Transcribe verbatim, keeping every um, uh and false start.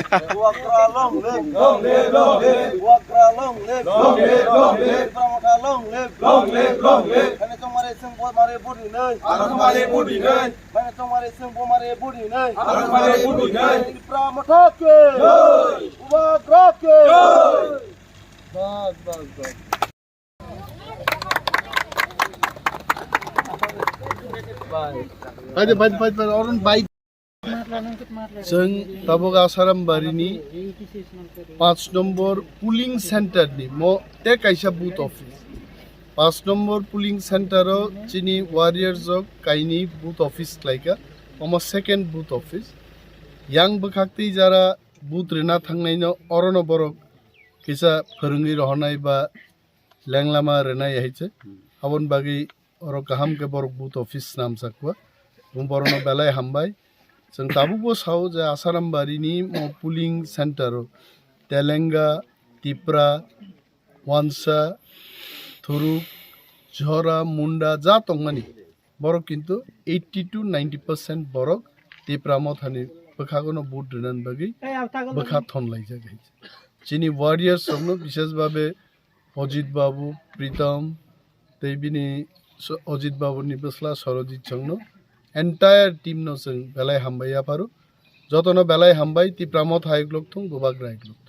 Bubagra long live! Long live, long live! Bubagra long live! Long live, long live! Tipra Motha long live! Long live, long live! Haino chongmari chwng bo mari budi nai. Haino chongmari budi nai. Haino chongmari chwng bo mari budi nai. Haino chongmari budi nai. Tipra Motha ki! Jai! Bubagra ki! Jai! Bas, bas, bas. Bai, bai, bai, bai, Arun bai. Chwng tabuk Asaram Barini panch nombor polling center ni mo te kaisa booth office. Panch nombor polling center o chini warriors rok kaini booth office khlaika. Omo second booth office. Yang bwkhak twi jara booth rwna thangnaino orono borok kisa phwrwngwi rohornai ba lenglama rwnai hai se. Aboni bagwi oro kaham khe borok booth office swnamjak kha. Borokno belai hambai. Chwng tabukbo sao je Asaram Barini mo polling center o Telenga, Tipra, Wansa, Thuruk, Jhora, Munda ja tongmani, borok kintu eighty to ninety percent borok Tipra Mothani bwkhagono vote rwnani bagwi bwkha thon laijak hai. Chini warriors rokno, bishesh babe Ajit Babu, Pritam, tei bini so-, Ajit Babu ni bwsla Sarojit songno, entire team no chwng belai hambai yapharo. Jotono belai hambai, Tipra Motha hai uklok thung, Bubagra hai uklok.